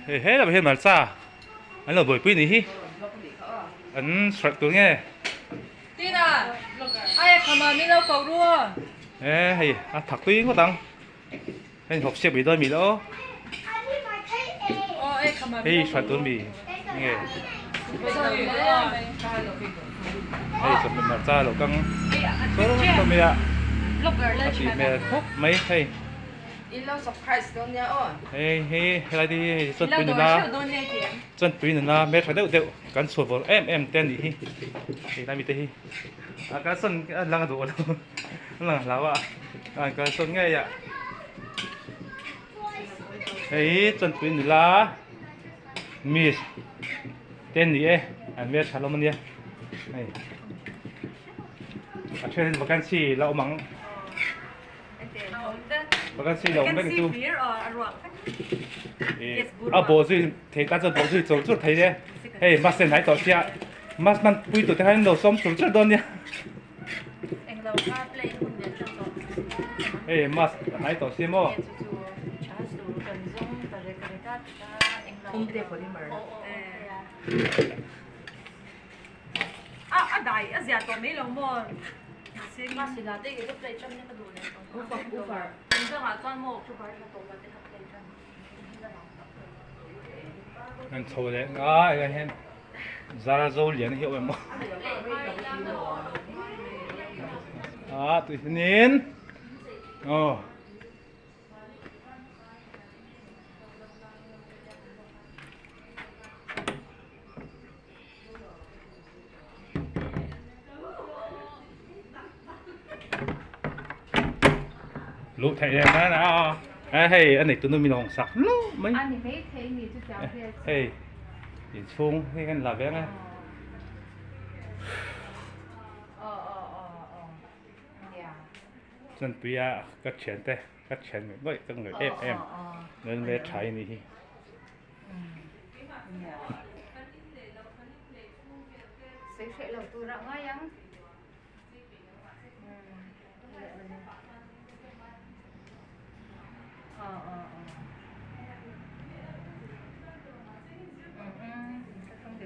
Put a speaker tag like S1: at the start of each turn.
S1: Hei helaiah hian hmarcha an lo buaipui a nih hi an hralh tur nge e hei a thak tui ngawt ang hei hawp siak mai dawn mi lo hei hralh tur mi nge hei chawhmeh hmarcha lo kang sawr sawr mai a a tih hmel khawp mai hei. Hei hi helai te hi hei chuan tui nuna chuan tui nuna hmeltha deuh deuh kan chhuah vawr em em te a nih hi hei lai mite hi a kalsawn a lang a duh lo a lang hlau a a kalsawn ngei a hei hi chuan tui nula miss te an ni e an hmeltha hlawm a nia hei a then hi vacancy la awm ang. Vacancy lo awm vek chu a bawh zui thei tan chuan bawh zui chur chur thei e hei bus te hnai tawh sia bus hman pui tur te khan in lo sawm chur chur dawn nia hei bus a hnai tawh sia maw
S2: A dai a zia tawh mai lo maw?
S1: An chho leh nga eng ah hian zar zo lian hi a awm em aw ah tui hianin aw. Luh theih em a a a hei a nei tunu min hawng sak luh mai
S3: A ni mai thei mi chu chiang vel chu.
S1: Hei inchhung hi kan la veng a.
S3: Aw aw aw aw nia.
S1: Chuan tuia ka thian te ka thian ngawih ngawih ka ngawih em em Lalme tha i nih hi.
S3: Sawi hreh lo tur ah ngai ang.